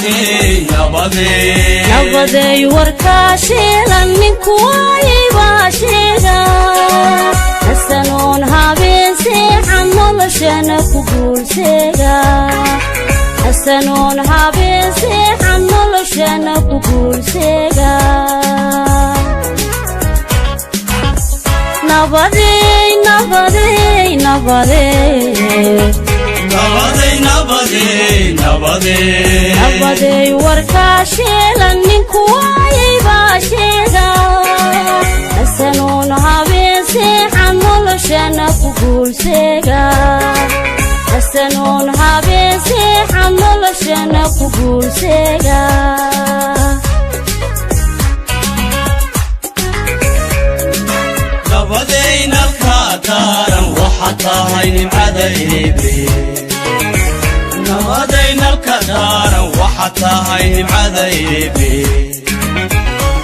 Nabadey, nabadey. Nabadeey, warkaa shiilan ninku waayay baa sheega. Xasanoon habeen seexan noloshana ku guulseega. Xasanoon habeen seexan noloshana ku guulseega. Nabadey, nabadey, nabadey. Nabadey, nabadey, nabadey. Nabadeey, warkaa shiilan ninku waayay baa sheega. Xasanoon habeen seexan noloshana ku guulseega. Xasanoon habeen seexan noloshana ku guulseega. Nabadey, nalka daaran waxa tahay nimcada Eebe. Nabaday, nalka daaran waxa tahay nimcada Eebe.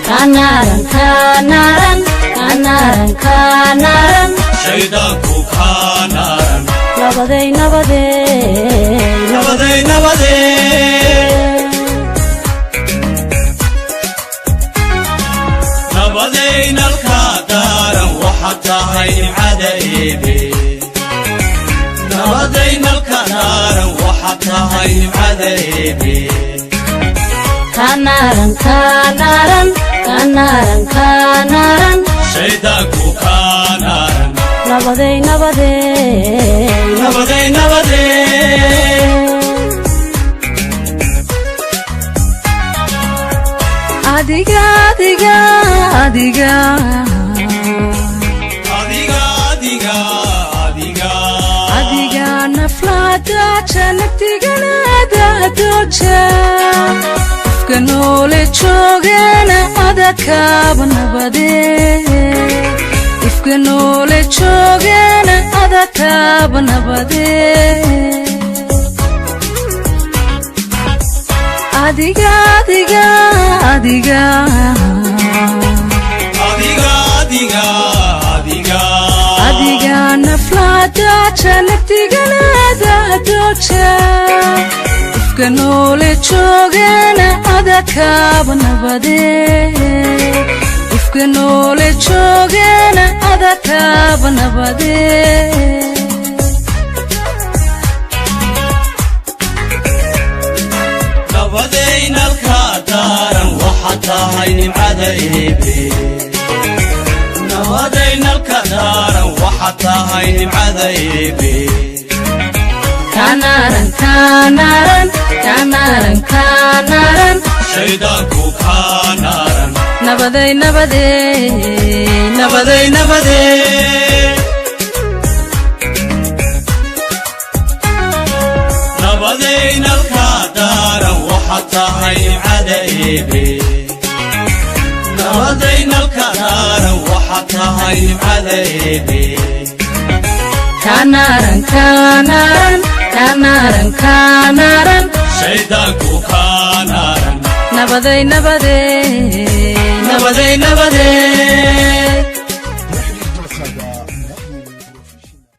Kanaaran, kanaaran, kanaaran, kanaaran. Shaydaanku kaanaaran. Nabaday, nabadey. Nabaday, nabadey. Nabaday, nalka daaran waxa tahay nimcada Eebe. Nabaday, nalka daaran waxa tahay nimcada Eebe. Kanaaran, kanaaran, kanaaran, kanaaran. Shaydaanku kaanaaran. Nabaday, nabadey. Nabaday, nabadey. Adiga, adiga, adiga. Adiga, adiga, adiga. Adiga naflaadaja naftiganadadoja qofka noole joogana adakaaba nabade. Ifka noole joogana adakaaba nabade. Adiga, adiga, adiga. Adiga, adiga, adiga. Adiga naflaadaja naftiganadadoja ifka noole joogana adakaaba nabade. Ifka noole joogana adakaaba nabade. Nabaday, nalka daaran waxa tahay nimcada Eebe. Nabaday, nalka daaran waxa tahay nimcada Eebe. Kanaaran, kanaaran, kanaaran, kanaaran. Shaydaanku kaanaaran. Nabaday, nabadey. Nabaday, nabadey. Nabaday, nalka daaran waxa tahay nimcada Eebe. Nabaday, nalka daaran waxa tahay nimcada Eebe. Kanaaran, kanaaran, kanaaran, kanaaran. Shaydaanku kaanaaran. Nabaday, nabadey. Nabaday, nabadey.